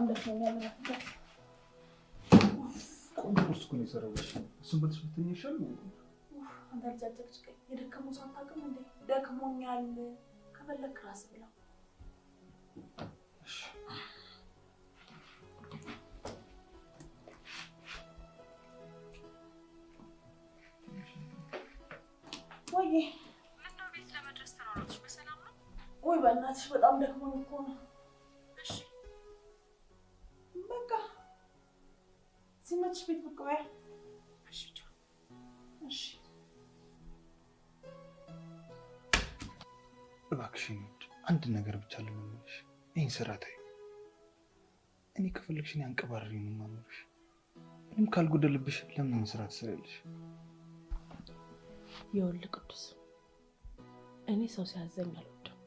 በጣም ደክሞኛል። ቆንጆ ቁርስ እኮ ነው የሰራሁልሽ። እሱን በልተሽ ብትተኛ ይሻላል። አንተ ልጅ አጨቅጭቀኝ። የደከመው ሰው አታውቅም እንዴ? ደክሞኛል። ከፈለክ ራስ ብለው። እሺ። ወይ ምነው ቤት ለመድረስ ተሯሯጥሽ? በሰላም ነው? ወይ በእናትሽ በጣም ደክሞኝ እኮ ነው። እሺ። በቃ ሲመችሽ ቤት ብቅ በይ። እሺ፣ ቻው። እሺ። እባክሽን ውድ፣ አንድ ነገር ብቻ ልለምንሽ፣ ይህን ስራ ተይው። እኔ ከፈለግሽ እኔ አንቀባርሬ ነው የማኖርሽ። ምንም ካልጎደልብሽ ለምን ይህን ስራ ትሰሪያለሽ? ይኸውልህ ቅዱስ፣ እኔ ሰው ሲያዘኝ አልወድም።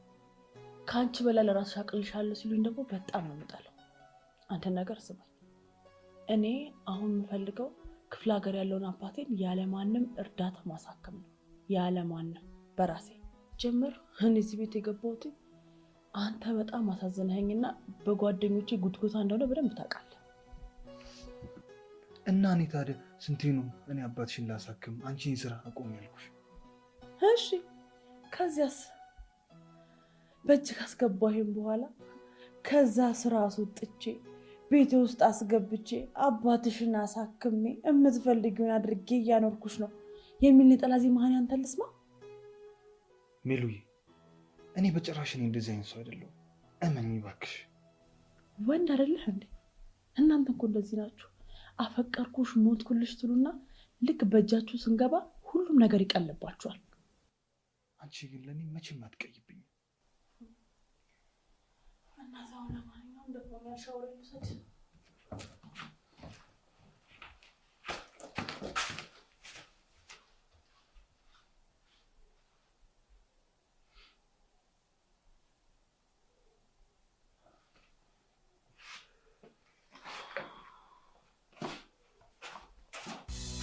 ከአንቺ በላይ ለራስሽ አቅልሻለሁ ሲሉኝ ደግሞ በጣም ነው የምጠላው። አንተ ነገር ስማኝ፣ እኔ አሁን የምፈልገው ክፍለ ሀገር ያለውን አባቴን ያለማንም እርዳታ ማሳከም ነው። ያለማንም፣ በራሴ ጀምር። እኔ እዚህ ቤት የገባሁት አንተ በጣም አሳዝነኸኝና በጓደኞቼ ጉትጎታ እንደሆነ በደንብ ታውቃለህ። እና እኔ ታዲያ ስንቴ ነው እኔ አባትሽን ላሳክም አንቺ ይህን ስራ አቆም ያልኩሽ? እሺ፣ ከዚያስ በእጅ ካስገባሁኝ በኋላ ከዛ ስራ አስወጥቼ ቤቴ ውስጥ አስገብቼ አባትሽን አሳክሜ የምትፈልጊውን አድርጌ እያኖርኩሽ ነው የሚል ነጠላ ዜማህን ያንተን ልስማ? ሜሉዬ፣ እኔ በጭራሽ እኔ እንደዚህ አይነት ሰው አይደለሁም። እመኚኝ እባክሽ። ወንድ አይደለህ እንዴ? እናንተ እኮ እንደዚህ ናችሁ። አፈቀርኩሽ ሞትኩልሽ ትሉና ልክ በእጃችሁ ስንገባ ሁሉም ነገር ይቀልባችኋል። አንቺ ግን ለእኔ መቼም አትቀይብኝም። እና እዛው ለማንኛውም ደክሞኛል፣ ሻወር ልውሰድ።